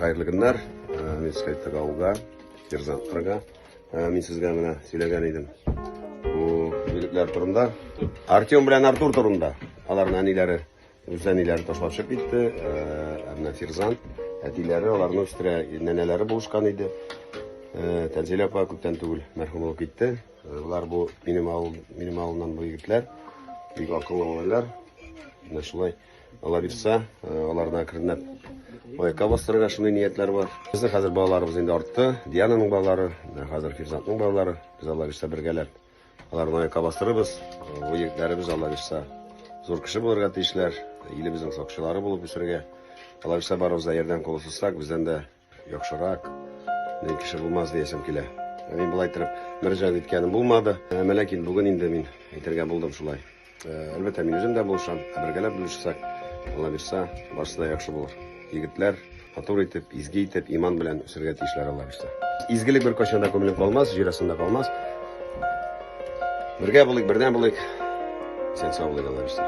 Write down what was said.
Хәерле көннәр. Мин сезгә әйттек авылга, Ферзантларга. Мин сезгә менә сөйләгән идем. Бу егетләр турында. Артем белән Артур турында. Аларның әниләре, үз әниләре ташлап чыгып китте. Ә менә Ферзант әтиләре аларны үстерә, нәнәләре булышкан иде. Тәнзилә апа күптән түгел мәрхүм булып китте. Болар бу минем авыл, минем авылдан бу егетләр. Бик акыллы малайлар. Менә шулай. Алла бирса, аларны әкренләп аякка бастырырга шундый ниятләр бар. Безнең хәзер балаларыбыз инде артты. Диананың балалары, менә хәзер Фирзантның балалары. Без Алла бирса бергәләп аларны аякка бастырырбыз. Бу егетләребез Алла бирса зур кеше булырга тиешләр. Илебезнең сакчылары булып үсергә. Алла бирса барыбыз да ярдәм кулы сузсак, бездән дә Яхшырак ни кеше булмас диясем килә. Мин болай иттереп мөрәҗәгать иткәнем булмады. Әмма ләкин бүген инде мин әйтергә булдым шулай. Әлбәттә, мин үзем дә булышам. Ә бергәләп булышсак, Алла бирса, барысы да яхшы булыр. Егетләр матур итеп, изге итеп, иман белән үсергә тиешләр, Алла бирса. Изгелек беркайчан да күмелеп калмас, җир астында калмас. Бергә булыйк, бердәм булыйк. Исән сау булыйк, Алла бирса.